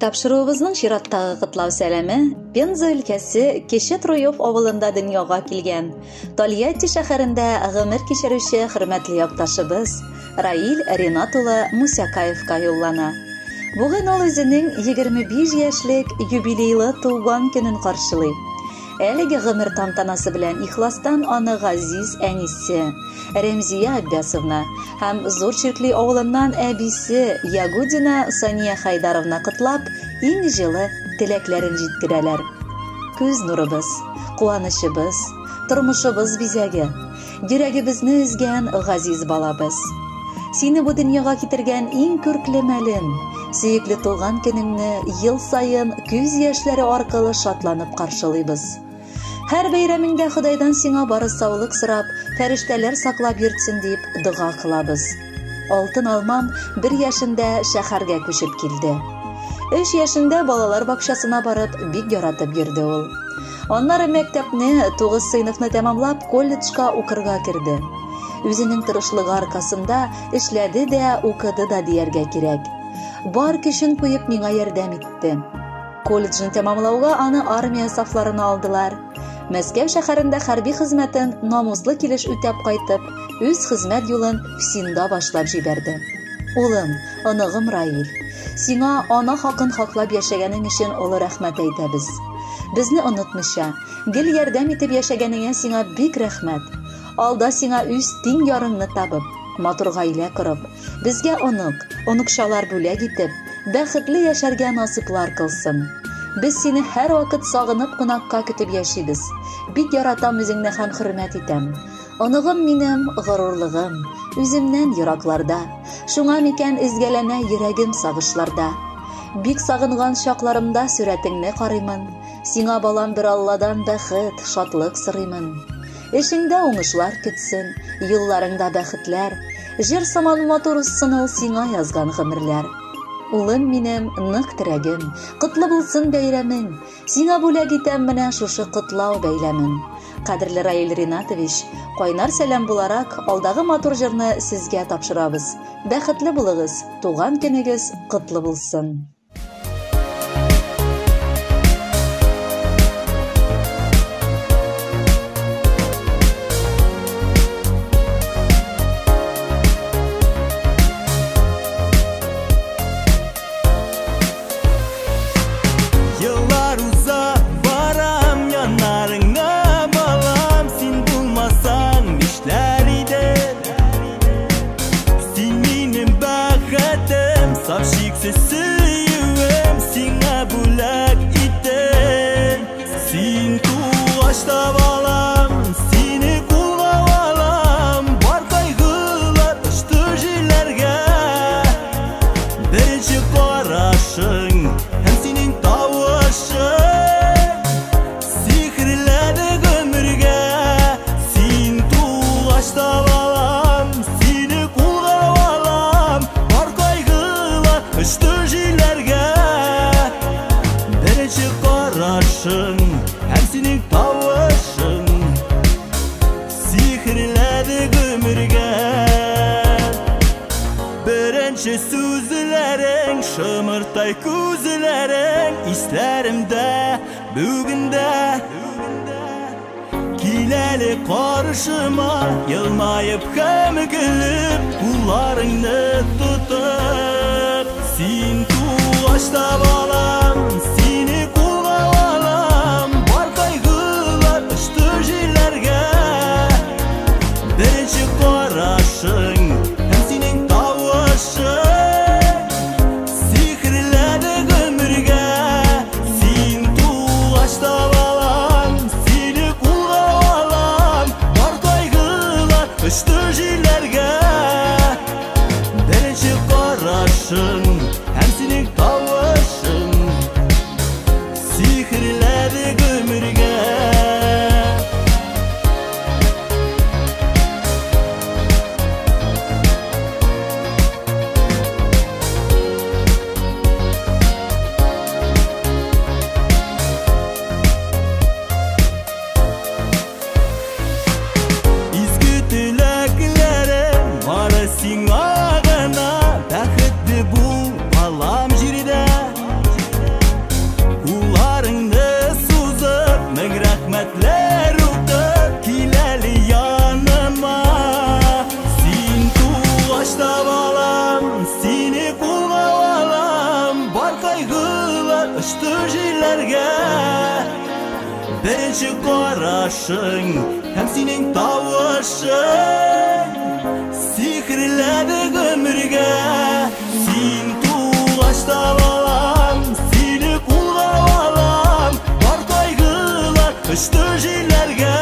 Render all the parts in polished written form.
Тапшыруыбызның чираттагы котлау сәламе Пенза өлкәсе Кече Троев авылында дөньяга килгән, Тольятти шәһәрендә гомер кичерүче хөрмәтле якташыбыз Раил Ринат улы Мусякаевка юллана. Бүген ул үзенең 25 яшьлек юбилейлы туган көнен каршылый. Әлеге гомер тантанасы белән ихластан аны газиз әнисе Рәмзия Аббясовна һәм Зур Чиркли авылыннан әбисе Ягудина Сания Хайдаровна котлап, иң җылы теләкләрен җиткерәләр. Күз нурыбыз, куанычыбыз, тормышыбыз бизәге, йөрәгебезне өзгән газиз балабыз. Сине бу дөньяга китергән иң күркле мәлем, сөекле туган көнеңне ел саен күз яшьләре аркылы шатланып каршылыйбыз. Һәр бәйрәмеңдә Ходайдан сиңа бары саулык сорап, фәрештәләр саклап йөртсен дип дога кылабыз. Алтын алмам бер яшендә шәһәргә күчеп килде. Өч яшендә балалар бакчасына барып, бик яратып йөрде ул. Аннары мәктәпне, 9 сыйныфны тәмамлап, колледжка укырга керде. Үзенең тырышлыгы аркасында эшләде дә, укыды да дияргә кирәк. Бар көчен куеп миңа ярдәм итте. Колледжны тәмамлауга аны армия сафларына алдылар. Мәскәү шәһәрендә хәрби хезмәтен намуслы килеш үтәп кайтып, үз хезмәт юлын ФСИНда башлап җибәрде. Улым, оныгым Раил, сиңа ана хакын хаклап яшәгәнең өчен олы рәхмәт әйтәбез. Безне онытмыйча, гел ярдәм итеп яшәгәнеңә сиңа бик рәхмәт. Алда сиңа үз тиң ярыңны табып, матур гаилә корып, безгә онык, оныкчалар бүләк итеп, бәхетле яшәргә насыйплар кылсын. Без сине һәрвакыт сагынып кунакка көтеп яшибез. Бик яратам үзеңне һәм хөрмәт итәм. Оныгым минем, горурлыгым, үземнән еракларда. Шуңа микән өзгәләнә йөрәгем сагышларда. Бик сагынган чакларымда сурәтеңне карыймын. Сиңа, балам, бер Алладан бәхет, шатлык сорыймын. Эшеңдә уңышлар көтсен, юлларыңда бәхетләр. Җыр сыман матур узсын ул сиңа язган гомерләр. Улым минем, нык терәгем, котлы булсын бәйрәмең. Сиңа бүләк итәм менә шушы котлау бәйләмен. Кадерле Раил Ринатович, кайнар сәлам буларак, алдагы матур җырны сезгә тапшырабыз. Бәхетле булыгыз, туган көнегез котлы булсын. Еллар уза барам яннарыңа, балам, син булмасаң нишләр идем? Син минем бәхетем, саф шиксез сөюем, сиңа бүләк иттем. Син тугач та балам, сине кулга алам, бар кайгылар очты җилләргә. Беренче карашың һәм синең тавышың сихерләде гомергә. Син тугач та балам, сине кулга алам, бар кайгылар очты җилләргә. Беренче карашың һәм синең тавышың сихерләде гомергә. Беренче сүзләрең, шымыртай күзләрең исләремдә бүген дә. Кил әле каршыма, елмаеп һәм көлеп, кулларыңны тотып. Син тугач та балам, сине кулга алам, бар кайгылар очты җилләргә. Беренче карашың һәм синең тавышың сихерләде гомергә. Син тугач та балам, сине кулга алам, бар кайгылар очты җилләргә. Беренче карашың һәм синең тавышың сихерләде гомергә. Изге теләкләрем бары сиңа гына, бәхетле бул, балам, җирдә. очты җилләргә. Беренче карашың һәм синең тавышың сихерләде гомергә. Син тугач та балам, сине кулга алам, бар кайгылар очты җилләргә.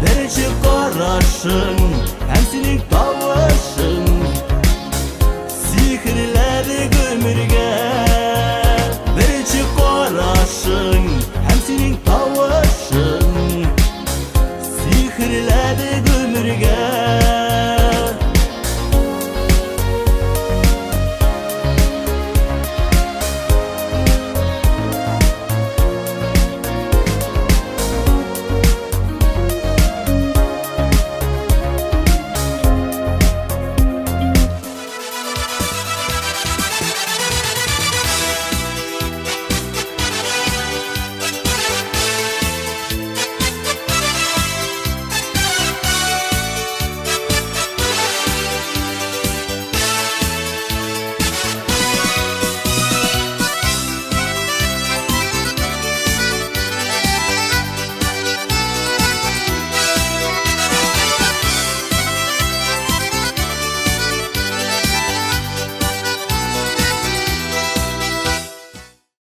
Беренче карашың